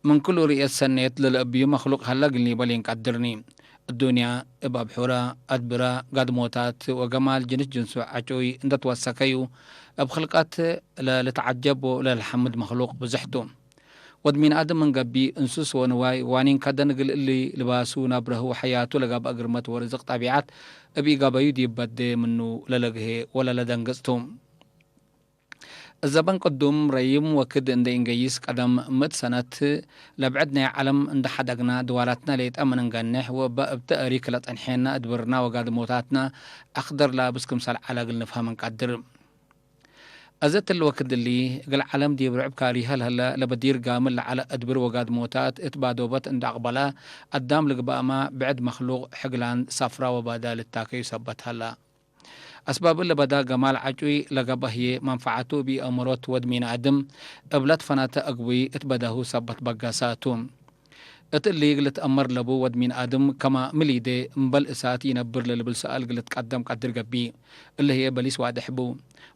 من ኩሉ ርእየት ሰነየት ለለእብዩ መክሉቅ ሀላ ግልኒ በል የንቃድርኒ። እዱንያ እብ አብሑራ፣ አድብራ፣ ጋድሞታት ወገማል ጅንስ ጅንሱ ዓጩይ እንደትወሰከዩ፣ እብ ክልቀት ለልትዓጀብ ወለልሐምድ መክሉቅ ብዙሕቱ። ወድ ሚን አድም ምን ገቢ እንሱስ ወንዋይ ዋኒን ከደን እግል እሊ ልባሱ ናብረሁ ወሐያቱ ለጋብአ ግርመት ወርዝቅ ጠቢዓት እብ ኢገበዩ ዲብ በዴ ምኑ ለለግሄ ወለለደንግጽቱ። እዘበን ቅዱም ረይም ወክድ እንዴ ኢንገይስ ቀደም ምእት ሰነት ለብዕድ ናይ ዐለም እንደ ሐደግና ድዋላትና ሌጠ ምን እንገንሕ ወእበ እብ ተእሪክ ለጠንሔና እድብርና ወጋድሞታትና አክደር ላብስ ክምሰል ዐለ እግል ንፍሀም እንቀድር። እዘ ትል ወክድ እሊ እግል ዐለም ዲብ ርዕብ ካሪሀ ለህለ ለበዲር ጋምል ለዐለ እድብር ወጋድሞታት እት ባዶበት እንደ አቅበለ አዳም ልግበእመ ብዕድ መክሉቅ ሕግላን ሳፍራ ወባዳ ልታከዩ ሰበት ሀላ። አስባብ እለ በዳ ገማል ዐጩይ ለገብአ ህዬ መንፈዐቱ እብ ኢአምሮት ወድ ሚን አድም እብ ለትፈነተ እግቡይ እት በዳሁ ሰበት በገሰ ቱ። እት እሊ እግል ልትአመር ለቡ ወድ ሚን አድም ከመ ሚ ሊዴ እምበል እሳት ኢነብር ለልብል ሰአል እግል ልትቀደም ቀድር ገብእ። እሊ ህዬ በሊስ ዋድሕ ቡ።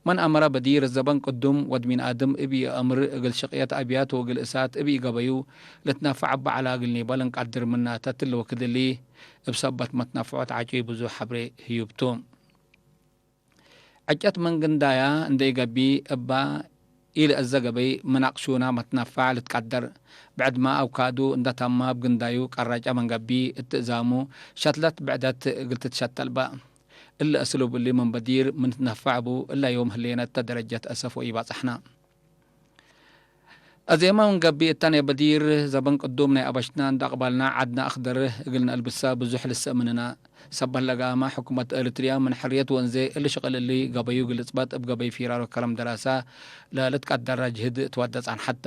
መን አመረ በዲር ዘበን ቅዱም ወድ ሚን አድም እብ ኢአምር እግል ሽቅየት አብያት ወእግል እሳት እብ ኢገበዩ ልትነፈዕ እበ ዐላ እግል ኒበል እንቀድር ምናተ ትል ወክድ እሊ እብ ሰበት መትነፍዖት ዐጩይ ብዙሕ ሐብሬ ህዩብ ቱ። ዕጨት ምን ግንዳያ እንዴ ኢገብእ እባ ኢለአዘ ገበይ ምን አቅሹና መትነፋዕ ልትቀደር። ብዕድመ አውካዱ እንደ ተመ እብ ግንዳዩ ቀረጨ ምን ገብእ እትእዛሙ ሸትለት ብዕደት እግል ትትሸተል በ። እሊ እስሉብ እሊ ምን በዲር ምን ትነፋዕ ቡ እለ ዮም ህሌነ እተ ደረጀት አሰፍ ወኢባጽሕና። አዜመ ምን ገብእ እተ ናይ በዲር ዘበን ቅዱም ናይ አበሽና እንደ አቅበልና ዐድነ አክደር እግል ነአልብሰ ብዙሕ ልሰእ ምንና። ሰበት ለገአመ ሕኩመት ኤሪትርያ ምን ሕርየት ወእንዜ እሊ ሽቅል እሊ ገበዩ ግልጽበት እብ ገበይ ፊራሮ ከረም ደራሰ ለልትቀደረ ጅህድ ትወደ ጸንሐተ።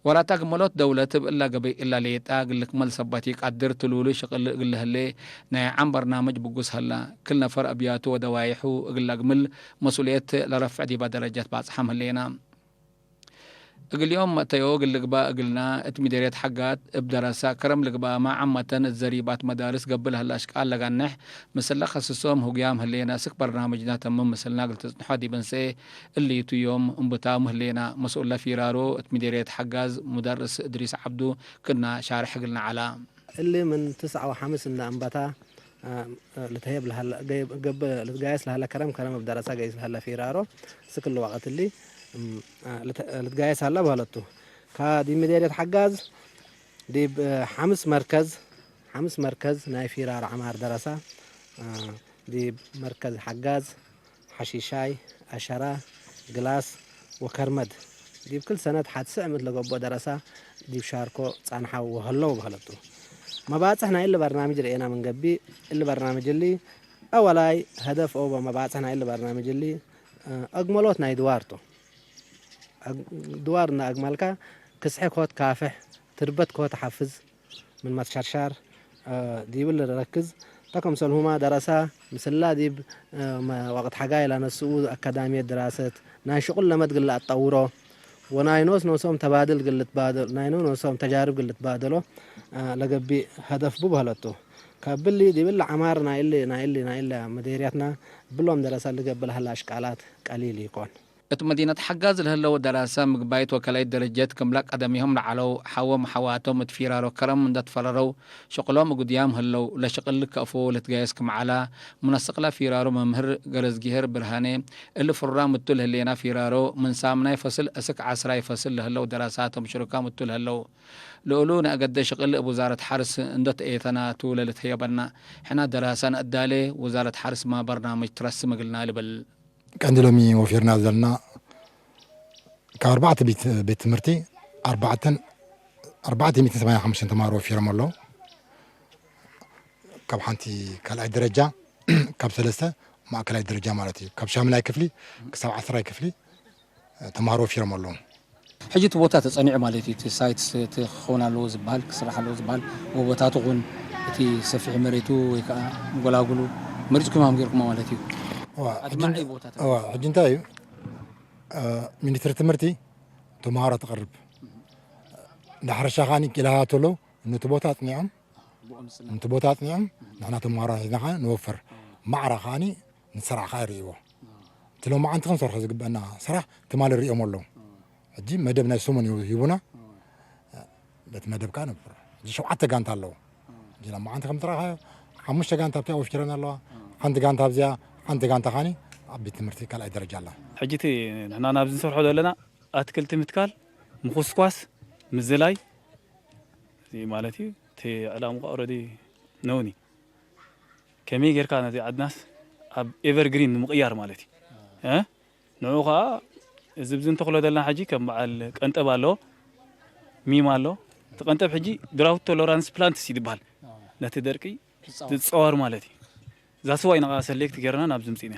ወላታ ግመሎት ደውለት እብ እለ ገበይ እለ ሌጣ እግል ልክመል ሰበት ኢቀድር ትሉሉ ሽቅል እግል ለህሌ ናይ ዓም በርናምጅ ብጉስ ሀላ። ክል ነፈር አብያቱ ወደዋይሑ እግል ለግምል መስኡልየት ለረፍዕ ዲበ ደረጀት ባጽሐም ህሌና። እግል ዮም መእተዮ እግል ልግባእ እግልና እት ሚደርየት ሐጋዝ እብ ደረሰ ከረም ልግባእመ ዓመተን እት ዘሪባት መዳርስ ገብእ ለህለ አሽቃል ለጋንሕ ምስለ ከስሶም ህጉያም ህሌነ። እስክ በርናምጅና ተምም ምስልና እግል ትጽንሖ ዲብ እንሰኤ እሊቱ ዮም እንቡታሙ ህሌና። መስኡለ ፊራሮ እት ሚደርየት ሐጋዝ ሙደርስ እድሪስ ዐብዱ ክና ሻርሕ እግልና ዐላ። እሊ ምን ትስዐ ወሐምስ እንደ አንበታ፣ አ፣ ልትሀየብ ለሀለ፣ ገ-፣ ገብእ ልትጋየስ ለሀለ ከረም፣ ከረም እብ ደረሳ ገይስ ለሀለ ፊራሮ፣ እስክ እሊ ወቅት እሊ፣ እም፣ አ፣ ልት-፣ ልትጋየስ ሀለ በህለቱ። ከዲብ ምዴርየት ሐጋዝ፣ ዲብ፣ አ፣ ሐምስ መርከዝ፣ ሐምስ መርከዝ ናይ ፊራሮ ዐማር ደረሳ፣ አ፣ ዲብ መርከዝ ሐጋዝ፣ ሐሺሻይ፣ አሸራ፣ ግላስ ወከርመድ ዲብ ክል ሰነት ሐትስዕ ምእት ለገብኦ ደረሳ ዲብ ሻርኮ ጸንሐው ወሀለው በህለቱ። መባጽሕ ናይ እሊ በርናምጅ ርኤና ምን ገብእ፣ እሊ በርናምጅ እሊ አወላይ ሀደፍ ኦቦ መባጽሕ ናይ እሊ በርናምጅ እሊ፣ እ፣ አግመሎት ናይ ድዋር ቱ። አግ-፣ ድዋር እንደ አግመልካ ክስሐ ኮት ካፍሕ፣ ትርበት ኮት ሐፍዝ፣ ምን መትሸርሻር፣ እ፣ ዲብል ልረክዝ። ተከምሰልሁማ ደረሳ ምስላ ዲብ፣ እ፣ መ-፣ ወቅት ሐጋይ ለነስኡ አካዳሚየት ድራሰት ናይ ሽቁል ለመድ ግለ አትጠውሮ ወናይ ኖስ ኖሶም ተባድል ግል ልትባደሎ፣ ናይ ኖ ኖሶም ተጃርብ ግል ልትባደሎ፣ እ፣ ለገብእ ሀደፍ ቡ በህለቱ። ከብሊ ዲብለ ዐማር ናይ እሊ፣ ናይ እሊ፣ ናይ እለ መዴርያትና ብሎም ደረሳ ልገብእ ለሀለ አሽቃላት ቀሊል ኢኮን። እት መዲነት ሐጋዝ ለህለው ደራሰ ምግባይት ወከላይት ደረጀት ክምለ ቀደሚሆም ለዐለው ሐዎም ሐዋቶም እት ፊራሮ ከረም እንደ ትፈረረው ሽቅሎም እጉድያም ህለው። ለሽቅል ከአፎ ልትጋየስ ክም ዐላ፣ ሙነስቅለ ፊራሮ መምህር ገረዝጊሄር ብርሃኔ፣ እሊ ፍሩራም እቱ ለህሌና ፊራሮ ምን ሳምናይ ፈስል እስክ ዐስራይ ፈስል ለህለው ደራሳቶም ሽሩካም እቱ ለህለው። ለእሉ ነአገደ ሽቅል እብ ውዛረት ሐርስ እንደ ተኤተናቱ ለልትህየበና። ሕና ደራሰ ነአዳሌ፣ ውዛረት ሐርስ ማ በርናምጅ ትረስም እግልና ልብል። ቀንዲ ሎሚ ወፊርና ዘለና ካብ ኣርባዕተ ቤት፣ ቤት ትምህርቲ ኣርባዕተን፣ ኣርባዕተ ሚእትን ሰማንያን ሓሙሽተን ተምሃሮ ወፊሮም ኣለዉ። ካብ ሓንቲ ካልኣይ ደረጃ፣ ካብ ሰለስተ ማእከላይ ደረጃ ማለት እዩ። ካብ ሻምናይ ክፍሊ ክሳብ ዓስራይ ክፍሊ ተምሃሮ ወፊሮም ኣለዉ። ሕጂ እቲ ቦታ ተጸኒዑ ማለት እዩ። እቲ ሳይት ስ-፣ እቲ ክኸውን ኣለዎ ዝበሃል፣ ክስራሕ ኣለዎ ዝበሃል፣ ጎቦታቱ ኹን፣ እቲ ሰፊሕ መሬቱ ወይ ከዓ ጎላጉሉ መሪጽኩም ኢኹም ገይርኩሞ ማለት እዩ። እዋ፣ ሕጂ ኣድማዒ እንተ-፣ ቦታታት። እዋ፣ ሕጂ እንታይ እዩ? እ፣ ሚኒስትሪ ትምህርቲ ተምሃሮ ተቕርብ። እንዳ ሕርሻ ኻኒ ኪላሃ ተሎ፣ ነቲ ቦታ ኣጽኒዖም፣ ብኦም ዝጽናዕ። ነቲ ቦታ ኣጽኒዖም፣ ንሕና ተምሃሮ ሒዝና ኸዓ ንወፍር። ማዕረ ኸዓኒ ንስራሕ ኸዓ ይርእይዎ። እቲ ሎማዓንቲ ክንሰርሖ ዝግበአና ስራሕ ትማሊ ርእዮም ኣለዉ። ሕጂ መደብ ናይ ሰሙን እዩ ሂቡና። በቲ መደብ ከኣ ነብር። ሕጂ ሸውዓተ ጋንታ ኣለዎ። ሕጂ ሎማዓንቲ ከም ትረኣኻ ሓሙሽተ ጋንታ ኣብቲኣ ወፍኪረን ኣለዋ። ሓንቲ ጋንታ ኣብዚኣ፣ ሓንቲ ጋንታ ኻኒ ኣብ ቤት ትምህርቲ ካልኣይ ደረጃ ኣላ። ሕጂ እቲ ንሕና ናብዚ ንሰርሖ ዘለና ኣትክልቲ ምትካል፣ ምኹስኳስ፣ ምዝላይ፣ እዚ ማለት እዩ። እቲ ዕላምኡ ኦረዲ ነውኒ። ከመይ ጌርካ ነዚ ዓድናስ ኣብ ኤቨርግሪን ንምቕያር ማለት እዩ። እ? ንዑ ኸዓ እዚ ብዚ እንተኽሎ ዘለና ሕጂ ከም በዓል ቀንጠብ ኣሎ፣ ሚም ኣሎ። እቲ ቀንጠብ ሕጂ ድራውት ቶለራንስ ፕላንትስ እዩ ዝበሃል። ነቲ ደርቂ ዝጸወር ማለት እዩ። እዛ ስዋ ኢና ኸዓ ሰሌክት ጌርና ናብዚ ምጺእና።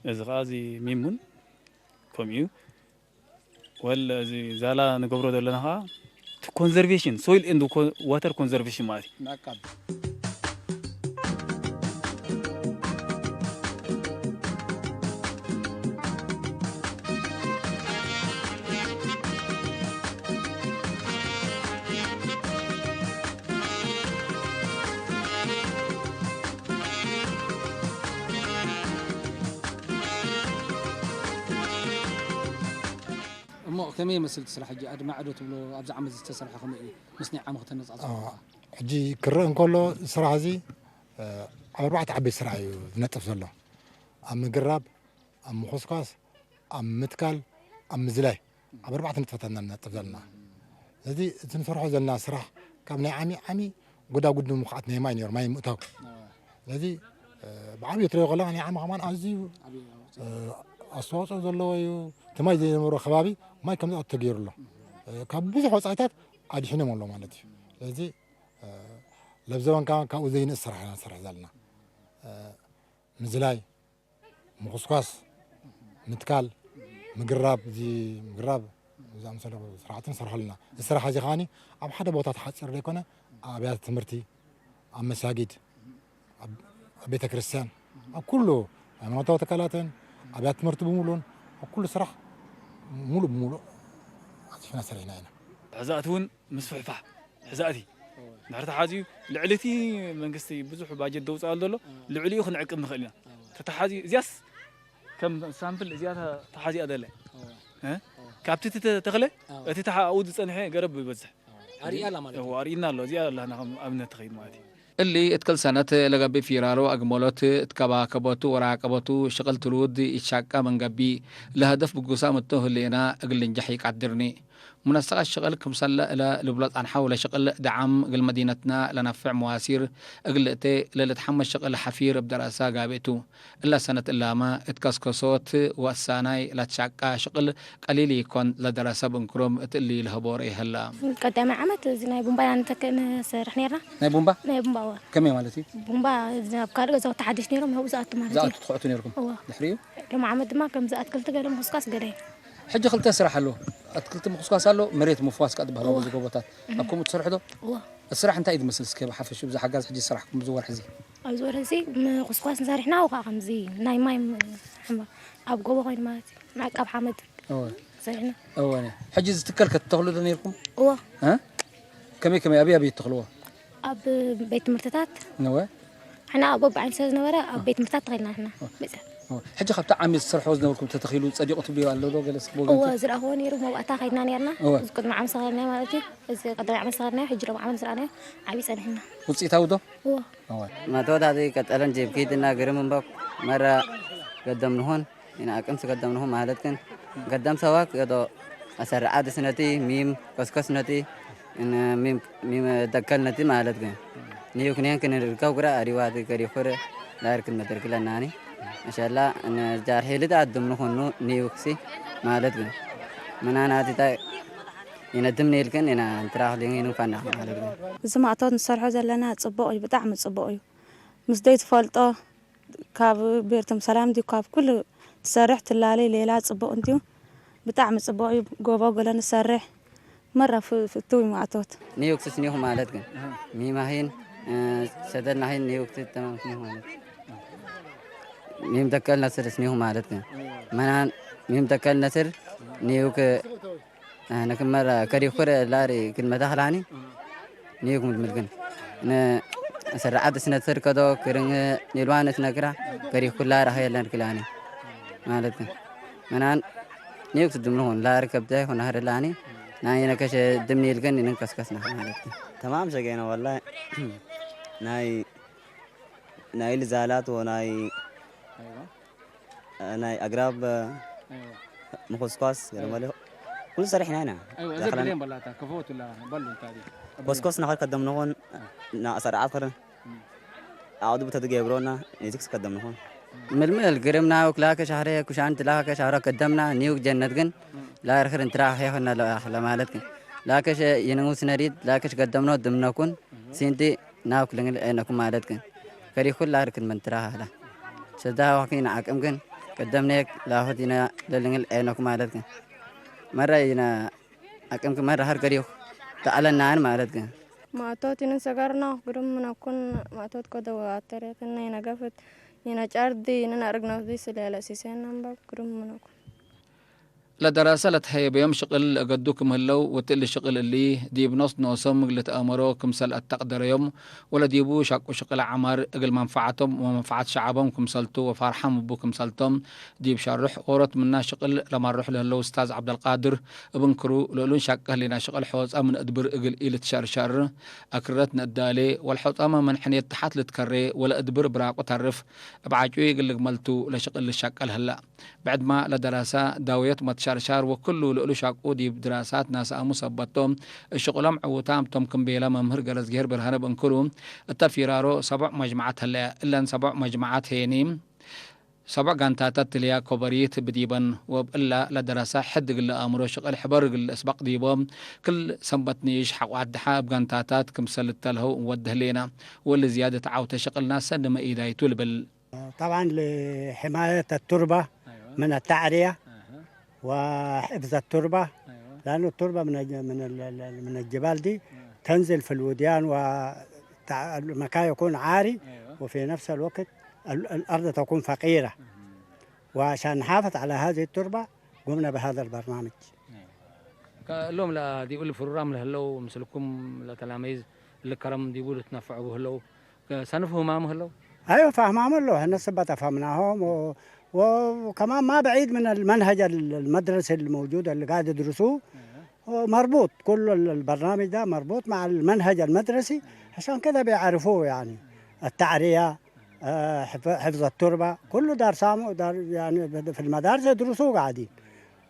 እዚ ኸዓ እዚ ሚም እውን ከምኡ እዩ። ወል እዚ ዛላ ንገብሮ ዘለና ኸዓ እቲ ኮንዘርቬሽን፣ ሶይል ኤንድ ኮ-፣ ዋተር ኮንዘርቬሽን ማለት እዩ። ምዕቃብ። እሞ ከመይ ይመስል እቲ ስራሕ ሕጂ? ኣድማዒ ዶ ትብሎ? ኣብዚ ዓመት ዝተሰርሐ ከመይ እዩ? ምስ ናይ ዓሚ ከተነጻጽሮ ኣዎ። ከለኻ? ሕጂ ክረአ እንከሎ፣ ስራሕ እዚ፣ እ፣ ኣብ ኣርባዕተ ዓበይቲ ስራሕ እዩ ዝነጥፍ ዘሎ። ኣብ ምግራብ፣ ኣብ ምኹስኳስ፣ ኣብ ምትካል፣ ኣብ ምዝላይ፣ ኣብ ኣርባዕተ ንጥፈታት ኢና ንነጥፍ ዘለና። ስለዚ እቲ ንሰርሖ ዘለና ስራሕ ካብ ናይ ዓሚ ዓሚ ጎዳጉዲ ምኹዓት ናይ ማይ ነይሩ፣ ማይ ምእታው። ኣዎ። ስለዚ፣ እ፣ ብዓብዩ ትሪኦ ከለኻ ናይ ዓሚ ከማን ኣዝዩ፣ ዓብዩ ኣስተዋፅኦ። እ፣ ኣስተዋፅኦ ዘለዎ እዩ። እቲ ማይ ዘይነበሮ ከባቢ ማይ ከም ዝኣቱ ተገይሩ ኣሎ። እ፣ ካብ ብዙሕ ወፃኢታት ኣድሒኖም ኣሎ ማለት እዩ። ስለዚ፣ እ፣ ለብዘበን ከኣ ካብኡ ዘይንእስ ስራሕ ኢና ንሰርሕ ዘለና። እ፣ ምዝላይ፣ ምኹስኳስ፣ ምትካል፣ ምግራብ፣ እዚ ምግራብ ዝኣመሰለ ስራሕቲ ንሰርሖ ኣለና። እዚ ስራሕ እዚ ከኣኒ ኣብ ሓደ ቦታ ተሓፂሩ ዘይኮነ፣ ኣብ ኣብያተ ትምህርቲ፣ ኣብ መሳጊድ፣ ኣብ፣ ኣብ ቤተ ክርስቲያን፣ ኣብ ኩሉ ሃይማኖታዊ ትካላትን ኣብያተ ትምህርቲ ብምሉን ኣብ ኩሉ ስራሕ ሙሉእ ብሙሉእ ኣፅፊና ሰሪሕና ኢና። ሕዛእቲ እውን ምስፍሕፋሕ ሕዛእቲ እወ። እንድሕር ተሓዝዩ ልዕሊ እቲ መንግስቲ ብዙሕ ባጀት ደውፅኣሉ ዘሎ እወ። ልዕሊኡ ክንዕቅብ ንኽእል ኢና። እወ። ተተሓዝዩ እዚያስ ከም ሳምፕል እዚኣ ተ-፣ ተሓዚኣ ዘለ። እወ። እ? እወ። ካብቲ እቲ ተተኽለ እወ። እቲ ተሓ-፣ ኣብኡ ዝፀንሐ ገረብ ይበዝሕ። እወ። ኣርእያ ኣላ ማለት እዩ። እወ፣ ኣርእይና ኣሎ። እዚኣ ኣላ ከም ኣብነት ትኸይድ ማለት እዩ። እሊ እት ክል ሰነት ለገብእ ፊራሮ አግመሎት እት ከባከቦቱ ወራቀቦቱ ሽቅል ትሉድ ኢትሻቃ መንገቢ ለሀደፍ ብጉሳ ምቶ ህሌና እግል ልንጃሕ ይቃድርኒ። ሙነሰቀት ሽቅል ክምሰለ እለ ልብሎ ጻንሐው ለሽቅል ደዓም እግል መዲነትና ለነፍዕ መዋሲር እግል እቴ ለልትሐመስ ሽቅል ሐፊር እብ ደረሳ ጋቤቱ። እለ ሰነት እላመ እት ከስከሶት ወሳናይ ለትሻቃ ሽቅል ቀሊል ኢኮን ለደረሰ ብእንክሮም እት እሊ ለህቦ ርኤ ህላ። ቀዳማይ ዓመት እዚ ናይ ቡምባ ኢና ንተክእ ንሰርሕ ነርና። ናይ ቡምባ? ናይ ቡምባ፣ እወ። ከመይ ማለት እዩ? ቡምባ እዚ ኣብ ካልእ ገዛውቲ ሓድሽ ነይሮም፣ ናብኡ ዝኣቱ ማለት እዩ። ዝኣቱ ትኹዕቱ ነርኩም? እወ። ድሕሪኡ? ሎም ዓመት ድማ ከምዚ ኣትክልቲ ገለ ምኹስኳስ ገለ እዩ። ሕጂ ክልተ ስራሕ ኣሎ። ኣትክልቲ ምኹስኳስ ኣሎ፣ መሬት ምፍዋስ ከኣ ዝበሃል ኣሎ እወ። ኣብዚ ጎቦታት። እህ። ኣብ ከምኡ ትሰርሑ ዶ? እወ። እቲ ስራሕ እንታይ እዩ ዝመስል? እስከ ብሓፈሽ ብዚ ሓጋዝ ሕጂ ዝሰራሕኩም ኣብዚ ወርሒ እዚ? ኣብዚ ወርሒ እዚ ምኹስኳስ ንሰሪሕና፣ ኣብኡ ከኣ ከምዚ ናይ ማይ ም-፣ ኣብ ጎቦ ኮይኑ ማለት እዩ። ምዕቃብ ሓመድ እወ። ሰሪሕና። እወ፣ ነ-፣ ሕጂ እዚ ትካል ከትተኽሉ ዶ ነይርኩም? እወ። እ? ከመይ ከመይ፣ ኣበይ ኣበይ ትተኽልዎ? ኣብ ቤት ትምህርትታት። እወ። ሕና ኣብ በብዓይነት ስለ ዝነበረ፣ ኣብ ቤት ትምህርትታት ተኺልና ሕና። እወ። መጽ-፣ እወ። ሕጂ ካብቲ ዓሚ ዝሰርሕዎ ዝነበርኩም ተተኺሉ ጸዲቑ ትብልዮ ኣሎ ዶ? ገለ እስኪ ብወገንኪ? እወ፣ ዝረኣኽዎ ነይሩ፣ መባእታ ከይድና ነርና። እወ። እዚ ቅድሚ ዓመት ዝኸድናዮ ማለት እዩ። እዚ ቀዳማይ ዓመት ዝኸድናዮ፣ ሕጂ ሎሚ ዓመት ዝረኣናዮ፣ ዓቢ ጸኒሕና። ውጽኢታዊ ዶ? እወ። እወ። ማእቶት ኣዚ ቀጠለን ጀብኪት እና ግርም እምበክ መራ ገደም ንሆን ኢና ቅምስ ገደም ንሆን ማለት ግን ገደም ሰዋክ የዶ ኣሰርዓድ ስነቲ ሚም ኮስኮስ ነቲ እን ሚም፣ ሚም ደከል ነቲ ማለት ግን ኒዩክ ኔን ክን ርከው ግራ ኣሪዋት ገሪኹር ላርክን መደርክለናኒ። ማሻላ እን ጃር ሄልት ኣድም ንሆኑ ኒዩክሲ ማለት ግን መናናቲታ ይነድም ኔልክን ኢና እንትራኽ ሊንግ ይንፋና ማለት ግን። እዚ ማእቶት ንሰርሖ ዘለና ጽቡቕ እዩ፣ ብጣዕሚ ጽቡቕ እዩ። ምስ ዘይትፈልጦ ካብ ቤርቶም ሰላም ድዩ ካብ ኩሉ ትሰርሕ ትላለይ ሌላ ጽቡቕ እንድዩ። ብጣዕሚ ጽቡቕ እዩ። ጎቦ ገለ ንሰርሕ መራ ፍ-፣ ፍትው እዩ ማእቶት። ኒውክስ ስኒኹ ማለት ግን ሚማሂን፣ እ፣ ሰደድናሂን ኒውክስ ተማም ስኒኹ ማለት። ሚም ተከል ነስር ስኒኹ ማለት ግን መናን ሚም ተከል ነስር ኒውክ ንክመረ ከሪኩረ ላሪ ክልመታ ክላኒ ኒዩክ ምልምል ግን ንስርዓት ስነትር ከዶ ክርን ኒልዋን ስነግራ ከሪኩላ ራኸ የለን ክላኒ ማለት ግን መናን ኒዩክ ስድምንኹን ላሪ ከብደ ኹን ሀደላኒ ናይ ነከሸ ድምኒ ኢልገን ይንከስከስና ማለት እዩ። ተማም ሸገና ወላሂ ናይ ናይ ልዛላት ወናይ ናይ ኣግራብ ምኹስኳስ ገለ ኩሉ ሰሪሕና ኢና። እዛ ብሌን በላታ ክፈወቱላ በሉ እንታ ኮስኮስ ናኸር ከደምንኹን ናእሰራዓት ኸርን ኣቕዱ ብተትገብሮና ኔዚክስ ከደምንኹን ምልምል ግርምና ውክላከ ሻህረ ኩሻንት ላከ ሻህረ ከደምና ኒውክ ጀነት ግን ላርክር እንትራኸ ኸና ለማለት ግን ላከሽ የንጉስ ነሪድ ላከሽ ገደምኖ ድምነኩን ሲንቲ ናውክ ልንግል ኤነኩም ማለት ግን ከሪኩን ላርክን መንትራኸ ላ ሰዳ ወኪን ዓቅም ግን ቀደምኔክ ላሁት ይነ ለልንግል ኤነኩም ማለት ግን መራ ይነ ዓቅም ግን መራ ሀር ከሪኩ ተዓለናን ማለት ግን ማቶት ይንን ሰጋርና ግሩም ምነኩን ማቶት ኮደው ኣተሬትን ናይ ነገፍት ይነ ጫርዲ ይንን ኣርግነውዚ ስለያለ ሲሴን ነንበብ ግሩም ምነኩን ለደረሰ ለተሀየበዮም ሽቅል ለእገዱ ክም ህለው ወትእሊ ሽቅል እሊ ዲብ ኖስ ኖሶም እግል ተአመሮ ክምሰል አተቅደረዮም ወለዲቡ ሻቁ ሽቅል ዐማር እግል መንፈዓቶም ወመንፈዓት ሸዓቦም ክምሰልቱ ወፋርሓም እቡ ክምሰልቶም ዲብ ሸርሕ ኦሮት ምና ሽቅል ለማርሕ ለህለው ኡስታዝ ዐብደልቃድር እብ እንክሩ ለእሉን ሻቀ ህሌና ሽቅል ሖጻ ምን እድብር እግል ኢልትሸርሸር አክርረት ንእዳሌ ወለሖጻመ ምን ሕኔት ተሓት ልትከሬ ወለእድብር ብራቁ ተርፍ እብ ዐጩይ እግል ልግመልቱ ለሽቅል ልሻቀል ህላ። ብዕድማ ለደረሳ ዳውየት መትሻርሻር ወክሉ ልእሉ ሻቁ ዲብ ድራሳት ናሰአሙ ሰበቶ እሽቁሎም ዕዉታም ቶም ክም ቤለ መምህር ገረዝግሄር ብርሃነ ብእንክሩ እተ ፊራሮ ሰቦዕ መጅመዓት ህለያ። እለን ሰቦዕ መጅመዓት ሄኒ ሰቦዕ ጋንታታት ትልያ ኮበሪት ብዲበን ወብ እላ ለደረሳ ሕድ እግል ለአምሮ ሽቅል ሕበር እግል ለእስበቅ ዲቦ ክል ሰንበት ንይሽ ሐቆ አድሓ እብ ጋንታታት ክምሰል እተልሀው እንወድ ህሌና ወሊ ዝያደት ዐውተ ሽቅልና ሰኒ መኢዳይቱ ልብል። طبعا لحماية التربة من التعرية وحفظ التربة، لأن التربة من الج- من ال- ال- من الجبال دي تنزل في الوديان، والمكان يكون عاري، وفي نفس الوقت ال- الأرض تكون فقيرة. وعشان نحافظ على هذه التربة قمنا بهذا البرنامج. እሎም ዲቡ ፍሩራም ለህለው ምስልኩም ለተላመይዝ ልከረም ዲቡ ልትነፍዐቡ ህለው ሰንፍ ህማም ህለው ايوه، فهمهم له، احنا سبت افهمناهم و... وكمان ما بعيد من المنهج ال- المدرسي الموجود اللي قاعد يدرسوه. هو مربوط، كل ال- البرنامج ده مربوط مع المنهج المدرسي، عشان كده بيعرفوه يعني التعرية، آه، حف- حفظ التربة، كله دار سامو دار يعني في المدارس يدرسوه قاعدين.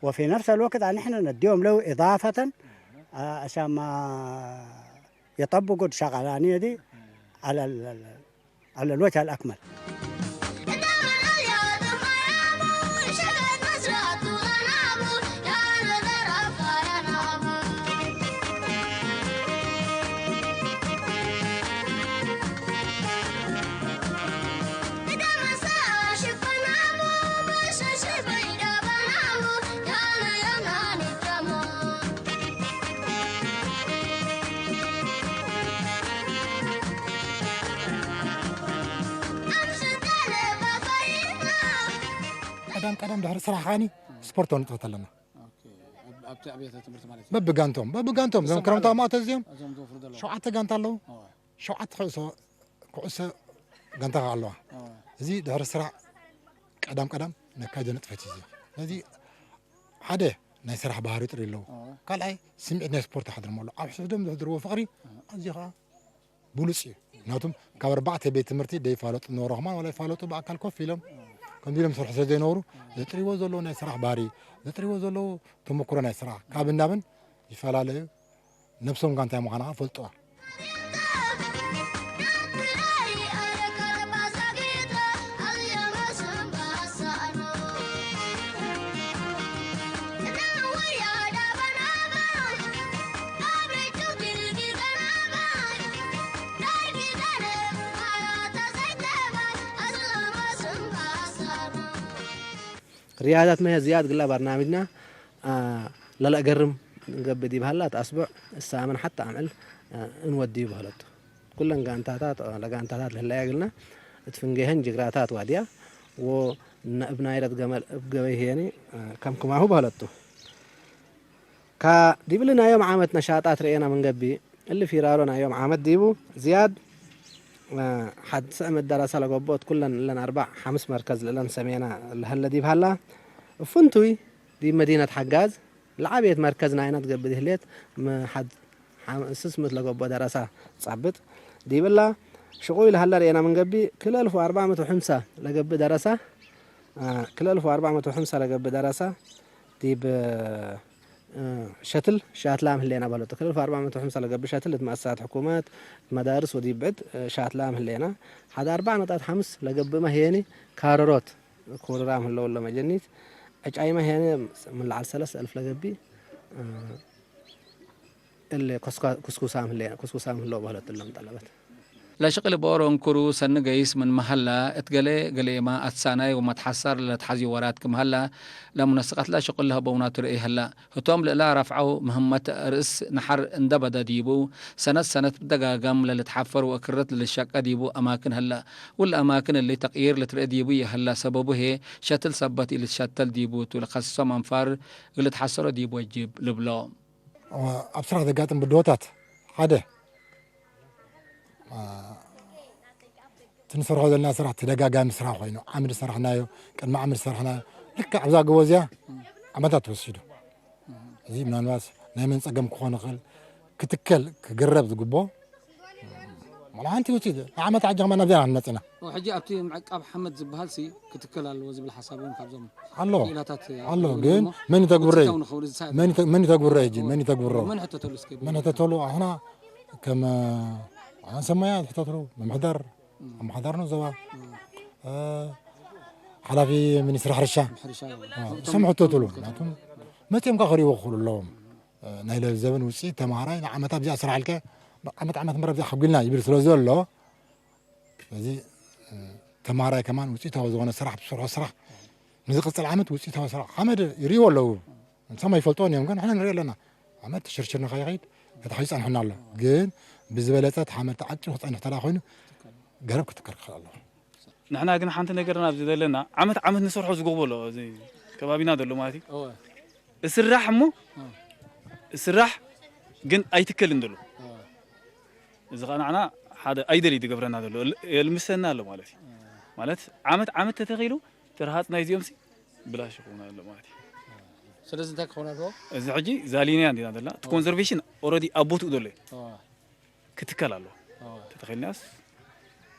وفي نفس الوقت نحن نديهم له إضافة، آه، عشان ما يطبقوا الشغلانية دي على ال- ال- على الوجه الأكمل. ቀዳም ቀዳም ድሕሪ ስራሕ ከዓኒ ስፖርት ንጥፈት ኣለና። ኣብቲ ኣብያተ ትምህርቲ ማለት በብጋንቶም በብጋንቶም ዞም ክረምታዊ ማእቶ እዚኦም እዞም ዝወፍሩ ዘለዉ ሸውዓተ ጋንታ ኣለዉ። ሸውዓተ ኩዕሶ ኩዕሶ ጋንታ ከ ኣለዋ። እዚ ድሕሪ ስራሕ ቀዳም ቀዳም ነካይዶ ንጥፈት እዩ። ስለዚ ሓደ ናይ ስራሕ ባህሪ ጥሪ ኣለዎ። ካልኣይ ስምዒት ናይ ስፖርት ሓድርሞ ኣሎ። ኣብ ሕስሕዶም ዘሕድርዎ ፍቕሪ ኣዝዩ ከዓ ብሉፅ እዩ። ምክንያቱም ካብ ኣርባዕተ ቤት ትምህርቲ ደይፋለጡ ነበሩ ከማን ዋላ ይፋለጡ ብኣካል ኮፍ ኢሎም ከምዚ ኢሎም ዝሰርሑ ስለ ዘይነበሩ ዘጥርይዎ ዘለዉ ናይ ስራሕ ባህሪ ዘጥርይዎ ዘለዉ ተመክሮ ናይ ስራሕ ካብ እንዳብን ይፈላለዩ። ነብሶም ጋንታይ ምዃና ፈልጥዋ። رياضات ما هي زياد قلنا برنامجنا. ለለእገርም ንገብእ ዲብ ሃላ እቲ ኣስቡዕ እሳምን ሓታ ኣምዕል እንወድዩ በህለቱ። ኩለን ጋንታታት ለጋንታታት ለህለያ እግልና እት ፍንጌሀን ጅግራታት ዋድያ ወእብናይረት ገመል እብ ገበይ ህየኒ ከም ክማሁ በህለቱ። ካ ዲብሊ ናዮም ዓመት ነሻጣት ርኤና ምንገቢ እሊ ፊራሮ ናዮም ዓመት ዲቡ ዝያድ ሓድሰ መዳራሳ ለገቦት ኩለን እለን ኣርባዕ ሓምስ መርከዝ ልእለን ሰሜና ለሀለ ዲብ ሃላ እፉንቱይ ዲብ መዲነት ሓጋዝ ለዓብየት መርከዝ ናይና ትገብእ ድህሌት ምሓድ ሓም-፣ ስስ ምት ለገቦ ደረሳ ጻብጥ ዲብላ ሽቁይ ለሃላ ርኤና ምንገቢ ክለልፉ ኣርባዕ መቶ ሓምሳ ለገብእ ደረሳ፣ አ፣ ክለልፉ ኣርባዕ መቶ ሓምሳ ለገብእ ደረሳ ዲብ፣ እ፣ ሸትል ሻትላ ምህሌና በለጡ። ክልፍ ኣርባዕ መቶ ሓምሳ ለገብእ ሸትል እት መኣሰሳት ሕኩመት፣ መዳርስ ወዲብ ብዕድ፣ እ፣ ሻትላ ምህሌና። ሓደ ኣርባዕ ነጥብ ሓምስ ለገብእ መህየኒ ካረሮት ኩርራ ምህለወሎ መጀኒት። ዕጫይ መህየኒ ምን ለዓል ሰለስተ እልፍ ለገብእ፣ እ፣ እለ ኩስኳ-፣ ኩስኩሳ ምህሌና፣ ኩስኩሳ ምህለወ በህለትሎም ጠለበት። ለሽቅል ቦሮ እንኩሩ ሰኒ ገይስ ምን መሀላ፣ እት ገሌ ገሌማ ኣትሳናይ ወመትሓሳር ለለትሓዚ ወራት ክም ሀላ፣ ለሙነስቀትላ ሽቅል ለህበውና ትርእይ ሀላ። ህቶም ልእላ ረፍዐው ምህመት ርእስ ነሐር እንደ በደ ዲቡ፣ ሰነት ሰነት ብደጋገም ለልትሓፈር ወእክርት ለልሸቀ ዲቡ አማክን ሀላ። ውል አማክን እሊ ተቅይር ልትርእ ዲቡ ይሀላ፣ ሰበቡ ሄ ሸትል ሰበት ኢልትሸተል ዲቡ ቱ ለከስሶም አንፋር እግልትሓሰሮ ዲቡ ወጅብ ልብሎ። ኣብ ስራሕ ዘጋጥም ብድሆታት ሓደ፣ አ፣ እቲ ንሰርሖ ዘለና ስራሕ ተደጋጋሚ ስራሕ ኮይኑ፣ ዓምዲ ዝሰራሕናዮ፣ ቅድሚ ዓምዲ ዝሰራሕናዮ፣ ልክዕ ኣብዛ ጎቦ እዚኣ ዓመታት ተወሲዱ። እዚ ምናልባት ናይ መን ጸገም ክኾን ይኽእል፣ ክትከል፣ ክግረብ ዝግቦ፣ ዋላ ሓንቲ ውፅኢት፣ ንዓመት ዓጃ ከማን ናብዚኣ ኢና መፂና። ኦ፣ ሕጂ ኣብቲ ምዕቃብ ሓመድ ዝበሃል ሲ ክትከል ኣለዎ ዝብል ሓሳብ እውን ካብዞም ኣሎ። ክኢላታት ኣሎ፣ ኣለዉ ግን እሞ መን ይተግብሮ እዩ? ውፅኢታዊ ንኸውን እዚ ሳዕቤን መን ይተ-፣ መን ይተግብሮ እዩ? መን ይተግብሮ? መን ሕተተሉ እስከ? መን ሕተተሉ? ኣሕና ከም፣ ኣነ ሰማያ ዝሕተተሉ ምምሕዳር፣ ኣመሓዳር ነው ዘባ፣ እ፣ ሓላፊ ሚኒስትሪ ሕርሻ፣ ሕርሻ፣ እ፣ እቶም እሶም ሕተተሉ። ምክትል ምክንያቱም መፅኦም ከ ክሪእዎ ክኽእሉ ኣለዎም። እ፣ ናይ ለዘበን ውፅኢት ተምሃራይ ንዓመት ኣብዚኣ ስራሕ ኢልካ ዓመት ዓመት ምረ ኣብዚኣ ከጉልና ይብል ስለ ዘሎ፣ ስለዚ፣ እ፣ ተምሃራይ ከማን ውፅኢታዊ ዝኾነ ስራሕ ትሰርሖ ስራሕ ንዝቕፅል ዓመት ውፅኢታዊ ስራሕ ሓመድ ይርእይዎ ኣለዉ። ንሶም ኣይፈልጥዎን እዮም፣ ግን ንሕና ንርኢ ኣለና። ሓመድ ተሽርሽር ንኸይኸይድ ተታሒዙ ጸንሕና ኣሎ። ግን ብዝበለጸ እቲ ሓመድ ተዓቂቡ ክጸንሕ ተዳ ኮይኑ ገረብ ክትከል ክኽእል ኣለዎ። ንሕና ግን ሓንቲ ነገር ኣብዚ ዘለና ዓመት ዓመት ንሰርሖ ዝጎቦ ኣሎ፣ እዚ ከባቢና ዘሎ ማለት እዩ። እወ። እስራሕ እሞ፣ እወ። እስራሕ ግን ኣይትከልን ዘሎ። እወ። እዚ ኸኣ ንዓና ሓደ ኣይደል እዩ ዝገብረና ዘሎ፣ ል-፣ የልምሰና ኣሎ ማለት እዩ። እወ። ማለት ዓመት ዓመት ተተኺሉ፣ እቲ ረሃጽ ናይዚኦም ሲ ብላሽ ይኸውን ኣሎ ማለት እዩ። ስለዚ እንታይ ክኸውን ኣለዎ? እዚ ሕጂ ዛሊንያ እንዲና ዘለና፣ እቲ እወ። ኮንዘርቬሽን ኦልሬዲ ኣብ ቦትኡ ዘሎ እዩ። እወ። ክትከል ኣለዎ። እወ። ተተኺልናስ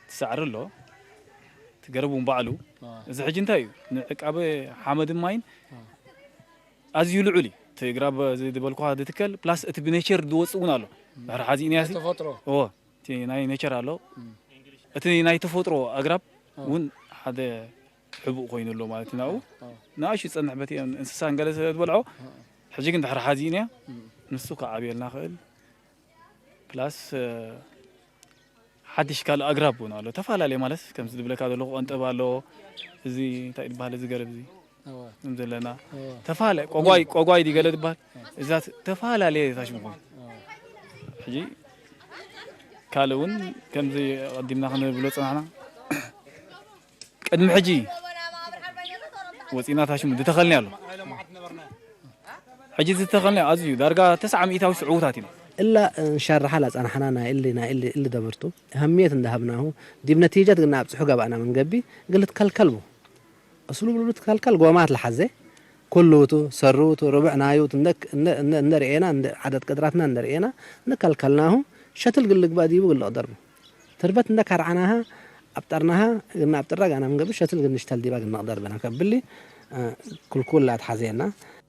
ትሳዕሪ ኣሎ። እቲ ገረብ እውን ባዕሉ። እወ። እዚ ሕጂ እንታይ እዩ? ንዕቃበ ሓመድን ማይን እወ። ኣዝዩ ልዑል እዩ። እቲ ግራብ እዚ ዝበልኩኻ ዝትከል፣ ፕላስ እቲ ብኔቸር ዝወፅእ እውን ኣሎ። እም። ድሕሪ ሓዚእናያ ሲ ተፈጥሮ። እወ፣ እቲ ናይ ኔቸር ኣሎ። እም። እቲ ናይ ተፈጥሮ ኣግራብ እወ። እውን ሓደ ሕቡእ ኮይኑ ኣሎ ማለት እዩ ናብኡ። እወ። ንኣሽቱ ዝፀንሕ በቲ እንስሳን ገለ ስለ ዝበልዖ፣ እወ። ሕጂ ግን ድሕሪ ሓዚእናያ እም። ንሱ ክዓብየልና ክእል። ፕላስ፣ እ፣ ሓድሽ ካልእ ኣግራብ እውን ኣሎ። ተፈላለየ ማለት ከምዚ ዝብለካ ዘለኹ ቀንጠብ ኣሎ። እዚ እንታይ ዝበሃል እዚ ገረብ እዚ? እወ። ከም ዘለና። እወ። ተፋለ-፣ ቆጓይ፣ ቆጓይ ድዩ ገለ ዝበሃል? እዛ ተ-፣ ተፈላለየ ታሽሙ ኮይኑ። እወ። ሕጂ ካልእ እውን ከምዚ ቀዲምና ክንብሎ ጸናሕና። ቅድሚ ሕጂ ወጺእና ታሽሙ ዝተኸልኒ ኣሎ። ሕጂ ዝተኸልኒ ኣዝዩ ዳርጋ ተስዓ ሚእታዊ ስዕውታት ኢና። እላ እንሸርሓ ላጸናሕና ናይ እሊ፣ ናይ እሊ፣ እሊ ደበርቱ ኣህምየት እንዳሃብናሁ ዲብ ነቲጀት ግን ኣብጽሑ ገባእና ምንገቢ ግልት ከልከልቡ። እስሉ ብሉ ትከልከል ጎማት ለሓዘ ኩሉቱ ሰሩቱ ርብዕ ናዩት እንደ፣ እንደ፣ እንደ፣ እንደ ርኤና፣ እንደ ዓደት ቅድራትና እንደ ርኤና፣ እንደ ከልከልናሁ ሸትል ግልግባ ዲቡ ግልቕ ደርቡ። ትርበት እንደ ካርዓናሃ ኣብጠርናሃ ግና ኣብጥራ ጋና ምንገብር ሸትል ግንሽ ተልዲባ ግና ቅደር በና ከብሊ፣ እ፣ ኩልኩል ላትሓዘየና።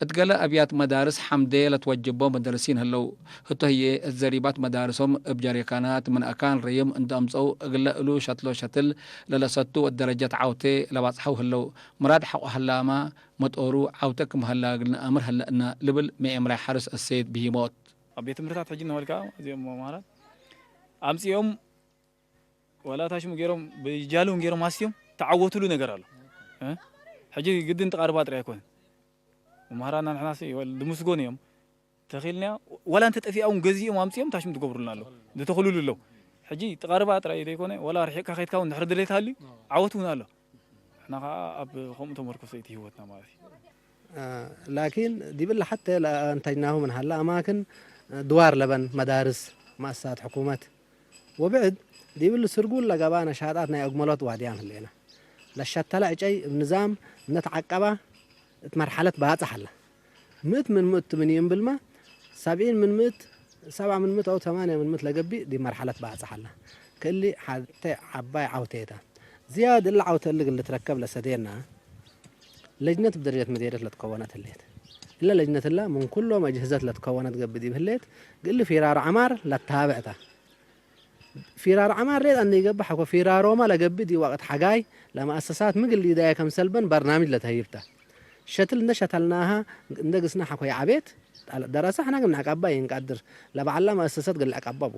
እት ገለ ኣብያት መዳርስ ሓምዴ ለትወጅቦ መደርሲን ህለው። ህቶ ህዬ እት ዘሪባት መዳርሶም እብ ጀሪካናት ምን ኣካን ረዩም እንደ ኣምጸው እግለ እሉ ሸትሎ ሸትል ለለሰቱ ወደረጀት ዓውቴ ለባጽሐው ህለው። ምራድ ሐቆ ህላማ መጦሩ ዓውተ ክም ህላ እግል ነኣምር ህለእና ልብል መኤምራይ ሓርስ እሴት ብሂሞት። ኣብ ቤት ትምህርታት ሕጂ እናበልካ እዚኦም መምሃራን ኣምጺኦም ዋላ ታሽሙ ገይሮም ብጃሉን ገይሮም ኣስትዮም ተዓወትሉ ነገር ኣሎ። እ? ሕጂ ግድን ተቓርባ ጥራይ ኣይኮነን። መምሃራና ንሕናሲ ወል-፣ ድምስጎን እዮም። ተኺልናዮ ዋላ እንተ ጠፊኣ እውን ገዚኦም ኣምጺኦም ታሽሙ ትገብሩልና ኣለዉ። ዝተኽሉሉ ኣለዉ። ሕጂ ተቓርባ ጥራይ ዘይኮነ ዋላ ርሒቕካ ከይድካ እውን ድሕሪ ድሌት ሃልዩ ዓወት እውን ኣሎ። ንሕና ኸዓ ኣብ ከምኡ ተመርኮሰ እቲ ህይወትና ማለት እዩ። እ፣ ላኪን ዲብላ ሓተ ለኣንታጅናሁ ምን ሀላ ኣማክን ድዋር ለበን መዳርስ መኣሰሳት ሕኩመት ወብዕድ ዲብል ስርጉል ለገባ ነሻጣት ናይ ኣግመሎት ዋድያም ህሌና። ለሸተለ ዕጨይ እብ ንዛም እነተዓቀባ እት መርሐለት ባጽሕ ሀላ። ምእት ምን ምእት ምን ይንብልማ፣ ሰብዒን ምን ምእት፣ ሰብዓ ምን ምእት ኣው ተማንያ ምን ምእት ለገብእ ዲብ መርሐለት ባጽሕ ኣላ። ክእሊ ሐቴ ዐባይ ዐውቴታ። ዝያድ እለ ዐውተ እሊ እግል ልትረከብ ለሰዴና፣ ለጅነት ብደረጀት መዴርየት ለትከወነት ህሌት። እለ ለጅነት እላ ምን ኩሎም አጅህዘት ለትከወነት ገብእ ዲብ ህሌት፣ ግእሊ ፊራር ዐማር ለታብዕታ። ፊራር ዐማር ሌጥ እንዴ ይገብእ ሐኮ ፊራሮማ ለገብእ ዲብ ወቅት ሐጋይ ለመአሰሳት ምግል ሊዳየ ከምሰልበን በርናምጅ ለተህይብታ። ሸትል እንደ ሸተልናሃ እንደ ግስና ሐኮ ይዐቤት፣ ደረሰ ሕነ ግል ንዕቀባ ይንቀድር፣ ለበዐላ መአሰሰት ግል ዕቀበቡ።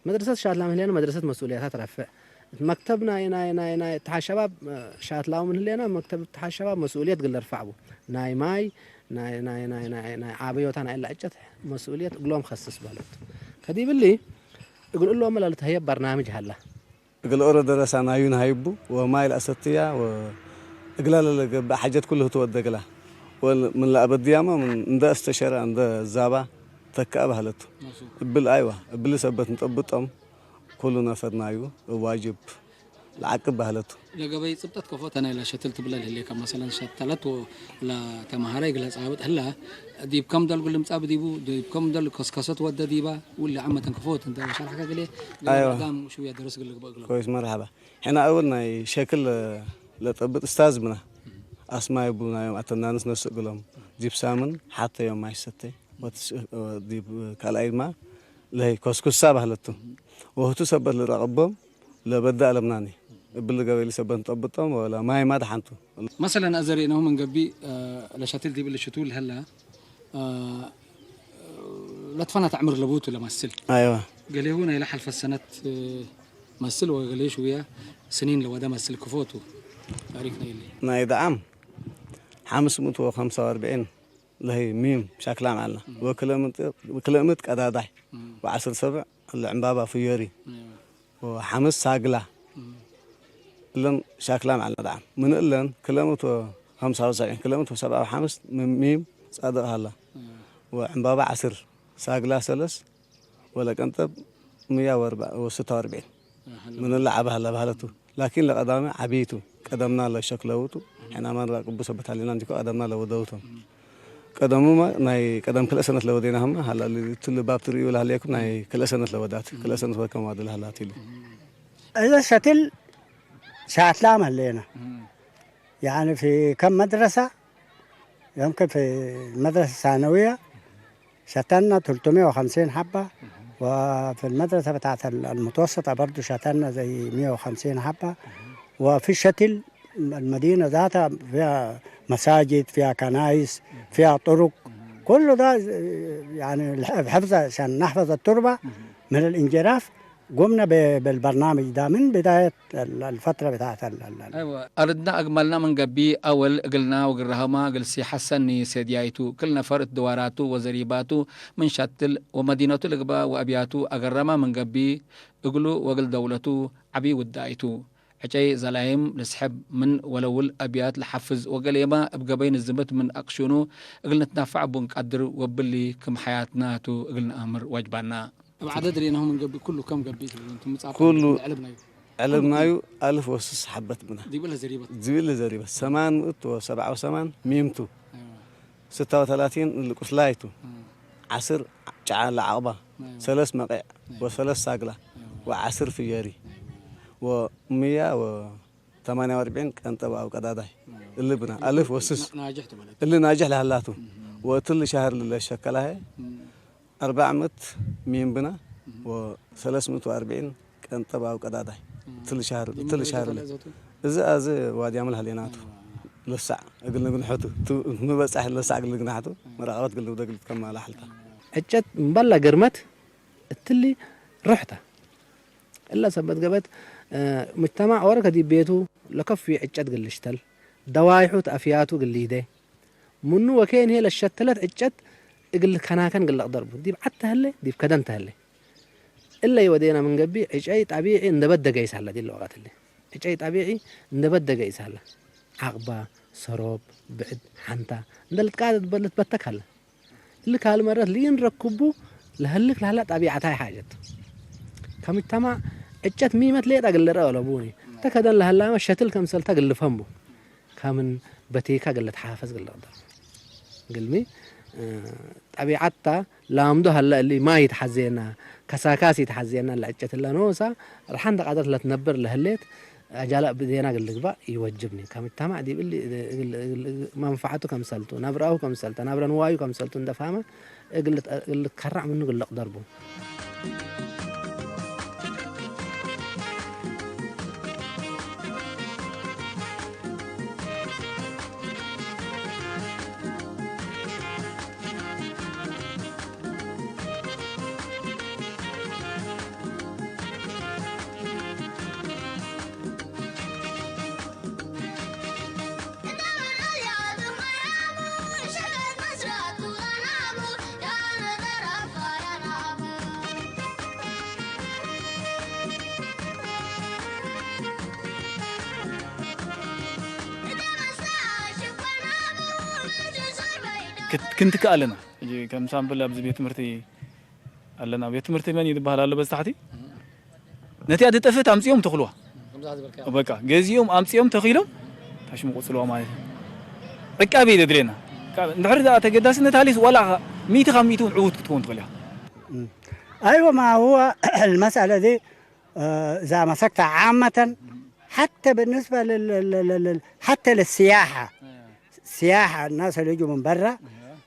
መድረሰት ሻትላ ምህሌነ መድረሰት መስኡልያታ ትረፍዕ። እት መክተብ ናይ፣ ናይ፣ ናይ፣ ናይ እትሓድ ሸባብ፣ እ፣ ሻትላዊ ምን ህሌና መክተብ እትሓድ ሸባብ መስኡልየት ግል እርፋዕ ቡ። ናይ ማይ፣ ናይ፣ ናይ፣ ናይ፣ ናይ፣ ናይ ዓበዮታ ናይ እላ ዕጨት መስኡልየት እግሎም ከስስ በለት። ከዲብሊ እግል እሎም ለልትሀየብ በርናምጅ ሀላ። እግል ኦሮ ደረሳ ናዩ ንሃይቡ ወማይ ለአሰትያ ወእግላ ለለገብእ ሓጀት ኩሉ ህቱ ወደግላ። ወምን ለአበድያማ ምን እንደ አስተሸራ እንደ ዛባ ተከአ ባህለቱ። እብል አይዋ፣ እብል ሰበት ንጠብጦም ኩሉ ነፈር ናዩ ዋጅብ ለዓቅብ ባህለቱ። ለገበይ ጽብጠት ከፎ ተናይ ለሸትል ትብለል ህሌከ መሰለን ሸተለት ወ-፣ ለተማሃራይ ግለ ጻብጥ ህላ ዲብ ከም ደል ጉልምጻብ ዲቡ ዲብ ከም ደል ከስከሰት ወደ ዲባ ውል ለዓመተን ከፎት እንተ ሸርሕከ ግሌ አይዋ። ጋም ሽውያ ደረስ ግልግበ እግሎም። ኮይስ መርሐባ። ሕና እብል ናይ ሸክል ለጠብጥ እስታዝ ብና። አስማይ ቡ ናዮም አተናንስ ነስእ ግሎም። ጂፕሳምን ሓተዮም ማይ ሰተይ። ወትስ-፣ ዲብ ካልኣይ ድማ ለይ ኮስኩሳ ባህለቱ። ወህቱ ሰበት ልረቐቦም ለበዳ ኣለምናኒ። እብል ገበሊ ሰበት ንጠብጦም ወላ ማይ ማድ ሓንቱ። መሰለን አዘሪእነሁ ምን ገቢ፣ እ፣ ለሸትል ዲብል ሽቱ ለህላ፣ እ፣ ለትፈና ተዕምር ለቡቱ ለመስል። አይዋ። ገሌሁ ናይ ለሐልፈት ሰነት፣ እ፣ መስል ወገሌ ሽውያ ስኒን ለወደ መስል ክፎቱ። ታሪክ ነይሊ። ናይ ደዓም ሓምስ ምእት ወኸምሳ ወአርብዒን ለህይ ሚም ሻክላ መዓልና። ወክለምት፣ ክለምት ቀዳዳይ። ወዓስር ሰብዕ ለዕምባባ ፍዮሪ። ወሓምስ ሳግላ። እለን ሻክላ መዓልና ደዓም። ምን እለን ክለምት ወኸምሳ ወሰብዒን፣ ክለምት ወሰብዓ ወሓምስ ሚም ጻድቕ ሃላ። ወዕምባባ ዓስር ሳግላ ሰለስ ወለቀንጠብ ምያ ወርባ-፣ ወስታ ወርብዒን። ምን እለ ዓቢ ሃላ ባህለቱ። ላኪን ለቀዳሚ ዓቢይቱ። ቀደምና ለሸክለውቱ። ሕና ማን ራቅቡ ሰበት ሃሊና እንዲኮ ቀደምና ለወደውቶም። ቀደሙማ ናይ ቀደም ክልተ ሰነት ለወዴና ህማ ሃላ ሊ-፣ ትል ባብ ትርእዩ ለሃለየኩም ናይ ክልተ ሰነት ለወዳት። ክልተ ሰነት ወከም ዋድል ሃላት ኢሉ። እዘ ሸትል ሻትላ መለየና። يعني في كم مدرسة؟ يمكن في المدرسة الثانوية شتلنا ثلاثمية وخمسين حبة، وفي المدرسة بتاعت ال-، المتوسطة برضو شتلنا زي مية وخمسين حبة، وفي الشتل المدينة ذاتها فيها مساجد، فيها كنائس، فيها طرق، كل ده يعني الح-، الحفظ عشان نحفظ التربة من الانجراف. قمنا ب-، بالبرنامج ده من بداية ال-، الفترة بتاعت ال-، ال-، ال-، አይወ፣ አርድና አግመልና ምን ገቢ አወል እግልና ወግራሆማ እግልሲ ሐሰኒ ሴድያይቱ፣ ክል ነፈር እት ድዋራቱ ወዘሪባቱ ምን ሸትል ወመዲነቱ ልግበእ ወአብያቱ አገረማ ምን ገቢ እግሉ ወእግል ደውለቱ ዐቢ ውዳይቱ። ዕጨይ ዘላይም ልስሕብ ምን ወለውል አብያት ለሐፍዝ ወገሌማ እብ ገበይ ንዝምት ምን አቅሹኑ እግል ንትናፋዕ ቡ እንቀድር ወብሊ ክም ሐያትና ቱ እግል ነአምር ወጅባና። እብ ዐደድ ርኤናሁ ምን ገብእ ኩሉ ከም ገብእ ትብሉ እንቱም ምጻእኩም ኩሉ ዕልብናዩ። ዕልብናዩ አልፍ ወስስ ሐበት ብና። ዲብ እለ ዘሪበት። ዲብ እለ ዘሪበት። ሰማን ምእት ወሰብዓ ወሰማን ሚምቱ። አይዋ። ስታ ወተላቲን ልቁስላይቱ። እም። ዐስር ጨዓ ለዓቅባ። አይዋ። ሰለስ መቂዕ። አይዋ። ወሰለስ ሳግላ። አይዋ። ወዐስር ፍየሪ። አይዋ። ወምያ ወ ተማንያ ወአርብዒን ቀንጠብ አው ቀዳዳይ። እሊ ብና፣ አልፍ ወስስ። ናጅሕ ትበለት። እሊ ናጅሕ ለሃላቱ። ወእትሊ ሻህር ልለ ሸከላሄ፣ አርባዕ ምእት ሚን ብና፣ ወሰለስ ምእት ወአርብዒን ቀንጠብ አው ቀዳዳይ። እትሊ ሻህር፣ እትሊ ሻህር ለ-፣ እዚ አዚ ዋድያም ለሃሌናቱ። ለሳዕ እግል ንግንሐቱ፣ ቱ-፣ ምበጻሕ ለሳዕ እግል ንግንሐቱ፣ መራቀበት እግል ንብደግል ከማላ ሐልታ። ዕጨት እምበላ ግርመት እትሊ ሩሕታ። እለ ሰበት ገበት፣ እ፣ ሙጅተማዕ ኦሮ ከዲብ ቤቱ ለከፍዩ ዕጨት እግል ልሽተል፣ ደዋይሑ ተአፍያቱ እግል ሊዴ፣ ምኑ ወኬን ህዬ ለሸተለት ዕጨት እግል ልከናከን እግል ልቅደር ቡ። ዲብ ዐድ ተህሌ፣ ዲብ ከደን ተህሌ። እለ ይወዴና ምን ገብእ፣ ዕጨይ ጠቢዒ እንደ በደገ ይሳለ ዲለ ወቀት እሊ። ዕጨይ ጠቢዒ እንደ በደገ ይሳለ። ዐቅባ፣ ሰሮብ፣ ብዕድ፣ ሐንታ፣ እንደ ልትቃደድ በ-፣ ልትበተክ ሀለ። እሊ ካልእ መረት ሊኢን ረክቡ ለህልክ ለህላ ጠቢዐታይ ሓጀት። ከሙጅተማዕ ዕጨት ሚመት ሌጠ እግል ልርአ ለቡኒ። ተከደን ለህላመ ሸትል ከምሰልታ እግል ልፈህም ቡ። ከምን በቴካ እግል ልትሓፈዝ እግል ልቅደር። ግልሚ ጠቢዓታ ላምዶ ሃላ እሊ ማይ ይትሓዘየና፣ ከሳካስ ይትሓዘየና፣ ለዕጨት ለኖሳ ርሓን ተቃደር ለትነብር ለህሌት ኣጃላ ብዜና ግልግባ ይወጅብኒ። ከምታማዕ ዲብል መንፋዓቱ ከምሰልቱ፣ ናብራሁ ከምሰልተ፣ ናብረ ንዋዩ ከምሰልቱ እንደፋመ እግል ከራዕ ምኑ ግልቕ ደርቡ። ክንትክእ ኣለና። ከም ሳምፕል ኣብዚ ቤት ትምህርቲ ኣለና። ቤት ትምህርቲ መን እዩ ዝበሃል ኣሎ በዚ ታሕቲ? ነቲኣ ዝጠፍእት ኣምጺኦም ተኽልዋ። በቃ ገዚኦም ኣምጺኦም ተኺሎም ታሽሙ ቆጽልዋ ማለት እዩ። ዕቃቤ እዩ ዘድልየና። እንድሕር እዛ ተገዳስነት ሃልዩስ ዋላ ሚእቲ ካብ ሚእቲ እውን ዕዉት ክትከውን ትኽእል እያ። أيوة، ما هو المسألة دي، آه، إذا مسكتها عامة، حتى بالنسبة لل... لل... لل... حتى للسياحة، سياحة، الناس اللي يجوا من برا،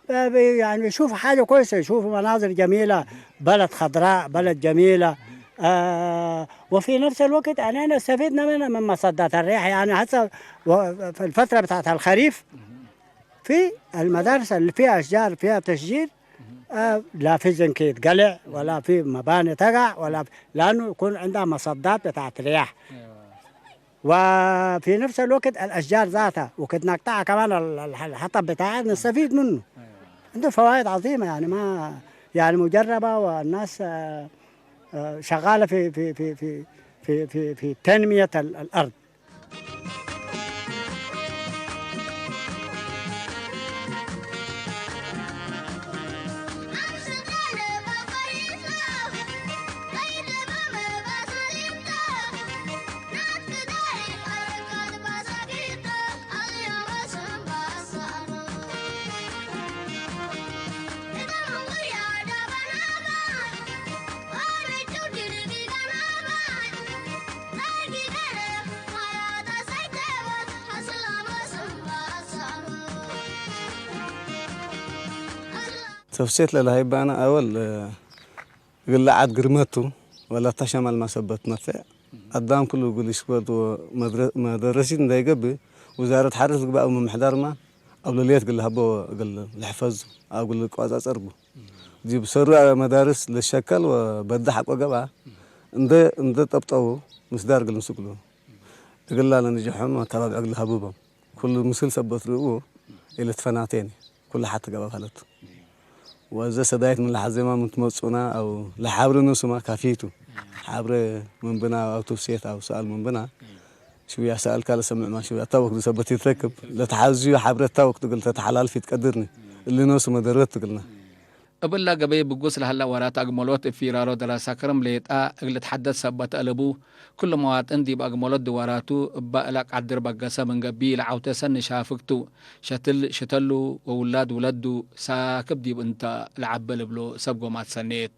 ب- ب- يعني يشوفوا حاجة كويسة، يشوفوا مناظر جميلة، بلد خضراء، بلد جميلة. آه وفي نفس الوقت أنا استفدنا من من مصدات الرياح، يعني هسه و- في الفترة بتاعت الخريف في المدارس اللي فيها أشجار، فيها تشجير، آه لا في زنك يتقلع، ولا في مباني تقع، ولا في، لأنه يكون عندها مصدات بتاعت رياح. وفي نفس الوقت الأشجار ذاتها، وقت نقطعها كمان ال- ال- الحطب بتاعها نستفيد منه. عنده فوائد عظيمة، يعني ما، يعني مجربة، والناس، آه، آه، شغالة في في في في في في, في تنمية ال- الأرض. ተፍሴት ለላሃይባና ኣወል እግል ዓድ ግርመቱ ወላታ ሸማል ማሰበት መርትዕ ኣዳም ኩሉ እግል ይሽበድ መደረሲት እንዳይገብእ ውዛረት ሓርስ ልግባእ ምምሕዳርማ ኣብ ለልየት እግል ሃቦ እግል ልሕፈዙ ኣብ እግል ልቋጻጸርጉ ዲብ ሰሩ መዳርስ ልሸከል ወበዳ ሓቆ ገብኣ እንደ እንደ ጠብጠቡ ምስዳር እግል ምስግሉ እግላ ለንጅሖም ኣተባብዕ እግል ሃብቦም ኩሉ ምስል ሰበት ርእዎ ኢለ ትፈናቴኒ ኩሉ ሓቲ ገባ ማለት ወዘ ሰዳይት ምን ለሓዜማ ምን ትመጹና ኣው ለሓብሪ ንሱማ ካፊቱ ሓብረ መንብና ኣው ትውሴት ኣው ሰኣል መንብና ሽውያ ሰኣልካ ለሰምዕማ ሽውያ እታ ወቅት ሰበት ይትረክብ ለተሓዝዩ ሓብረ እታ ወቅት ግል ተተሓላልፍ ይትቀድርኒ እሊ ነሱ መደረት ትግልና። እብላ ገበይ ብጉስ ለሀላ ወራት አግመሎት እብ ፊራሮ ደራሳ ከረም ሌጣ እግል ትሐደት ሰበት አለቡ፣ ክሉ መዋጥን ዲብ አግመሎት ድዋራቱ እበ እላ ቃድር በገሰ ምን ገብእ ለዐውተ ሰኒ ሻፍግ ቱ፣ ሸትል ሽተሉ ወውላድ ውለዱ ሳክብ ዲብ እንተ ለዐበ ልብሎ ሰብ ጎማት ሰኔት።